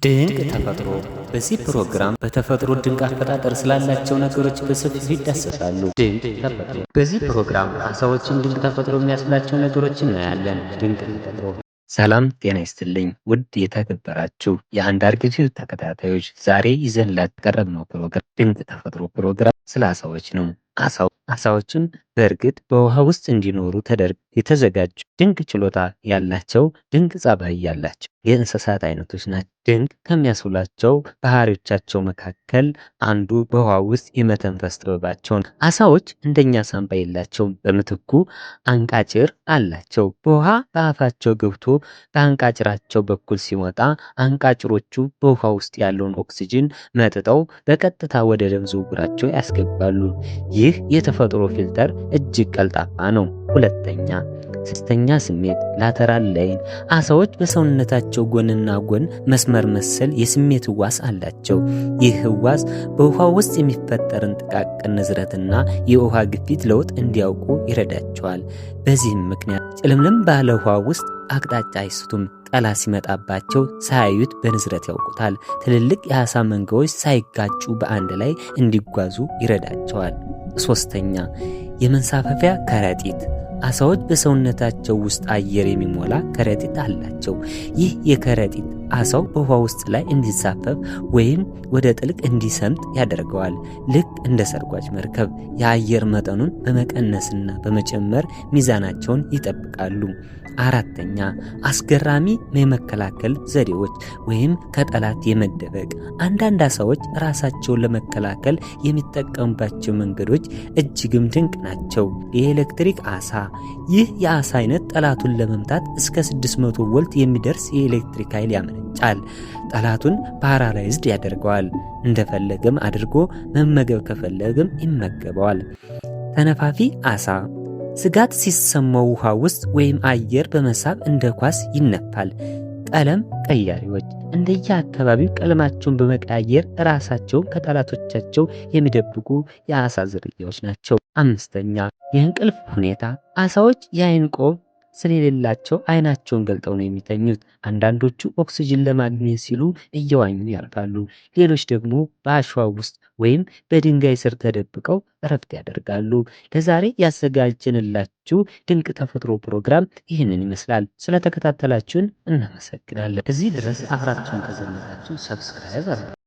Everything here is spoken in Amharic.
ድንቅ ተፈጥሮ። በዚህ ፕሮግራም በተፈጥሮ ድንቅ አፈጣጠር ስላላቸው ነገሮች በሰፊው ይዳሰሳሉ። ድንቅ ተፈጥሮ። በዚህ ፕሮግራም አሳዎችን ድንቅ ተፈጥሮ የሚያስብላቸው ነገሮች እናያለን። ድንቅ ተፈጥሮ። ሰላም ጤና ይስጥልኝ ውድ የተከበራችሁ የአንድ አርኪቴክት ተከታታዮች፣ ዛሬ ይዘንላችሁ የቀረብነው ፕሮግራም ድንቅ ተፈጥሮ ፕሮግራም ስለ አሳዎች ነው። አሳዎችን በእርግጥ በውሃ ውስጥ እንዲኖሩ ተደርገው የተዘጋጁ፣ ድንቅ ችሎታ ያላቸው፣ ድንቅ ጸባይ ያላቸው የእንስሳት አይነቶች ናቸው። ድንቅ ከሚያስብላቸው ባህሪዎቻቸው መካከል አንዱ በውሃ ውስጥ የመተንፈስ ጥበባቸው ነው። አሳዎች እንደኛ ሳንባ የላቸውም። በምትኩ አንቃጭር አላቸው። በውሃ በአፋቸው ገብቶ በአንቃጭራቸው በኩል ሲወጣ አንቃጭሮቹ በውሃ ውስጥ ያለውን ኦክስጅን መጥጠው በቀጥታ ወደ ደም ዝውውራቸው ያስገባሉ። ይህ የተፈጥሮ filter እጅግ ቀልጣፋ ነው። ሁለተኛ፣ ሶስተኛ ስሜት lateral line። አሳዎች በሰውነታቸው ጎንና ጎን መስመር መሰል የስሜት ህዋስ አላቸው። ይህ ህዋስ በውሃ ውስጥ የሚፈጠርን ጥቃቅን ንዝረትና የውሃ ግፊት ለውጥ እንዲያውቁ ይረዳቸዋል። በዚህም ምክንያት ጭልምልም ባለ ውሃ ውስጥ አቅጣጫ አይስቱም። ጠላት ሲመጣባቸው ሳያዩት በንዝረት ያውቁታል። ትልልቅ የአሳ መንጋዎች ሳይጋጩ በአንድ ላይ እንዲጓዙ ይረዳቸዋል። ሶስተኛ፣ የመንሳፈፊያ ከረጢት። አሳዎች በሰውነታቸው ውስጥ አየር የሚሞላ ከረጢት አላቸው። ይህ የከረጢት አሳው በውሃ ውስጥ ላይ እንዲንሳፈፍ ወይም ወደ ጥልቅ እንዲሰምጥ ያደርገዋል። ልክ እንደ ሰርጓጅ መርከብ የአየር መጠኑን በመቀነስና በመጨመር ሚዛናቸውን ይጠብቃሉ። አራተኛ፣ አስገራሚ የመከላከል ዘዴዎች ወይም ከጠላት የመደበቅ። አንዳንድ አሳዎች ራሳቸውን ለመከላከል የሚጠቀሙባቸው መንገዶች እጅግም ድንቅ ናቸው። የኤሌክትሪክ አሳ። ይህ የአሳ አይነት ጠላቱን ለመምታት እስከ 600 ቮልት የሚደርስ የኤሌክትሪክ ኃይል ያመነጫል። ጠላቱን paralyzed ያደርገዋል። እንደፈለገም አድርጎ መመገብ ከፈለገም ይመገበዋል። ተነፋፊ አሳ። ስጋት ሲሰማው ውሃ ውስጥ ወይም አየር በመሳብ እንደ ኳስ ይነፋል። ቀለም ቀያሪዎች። እንደየአካባቢው ቀለማቸውን በመቀያየር ራሳቸውን ከጠላቶቻቸው የሚደብቁ የአሳ ዝርያዎች ናቸው። አምስተኛ፣ የእንቅልፍ ሁኔታ። አሳዎች የአይን ቆብ ስለሌላቸው አይናቸውን ገልጠው ነው የሚተኙት። አንዳንዶቹ ኦክስጅን ለማግኘት ሲሉ እየዋኙ ያርፋሉ። ሌሎች ደግሞ በአሸዋ ውስጥ ወይም በድንጋይ ስር ተደብቀው እረፍት ያደርጋሉ። ለዛሬ ያዘጋጀንላችሁ ድንቅ ተፈጥሮ ፕሮግራም ይህንን ይመስላል። ስለተከታተላችሁን እናመሰግናለን። እዚህ ድረስ አብራችሁን ከዘለቃችሁ subscribe አድርጉ።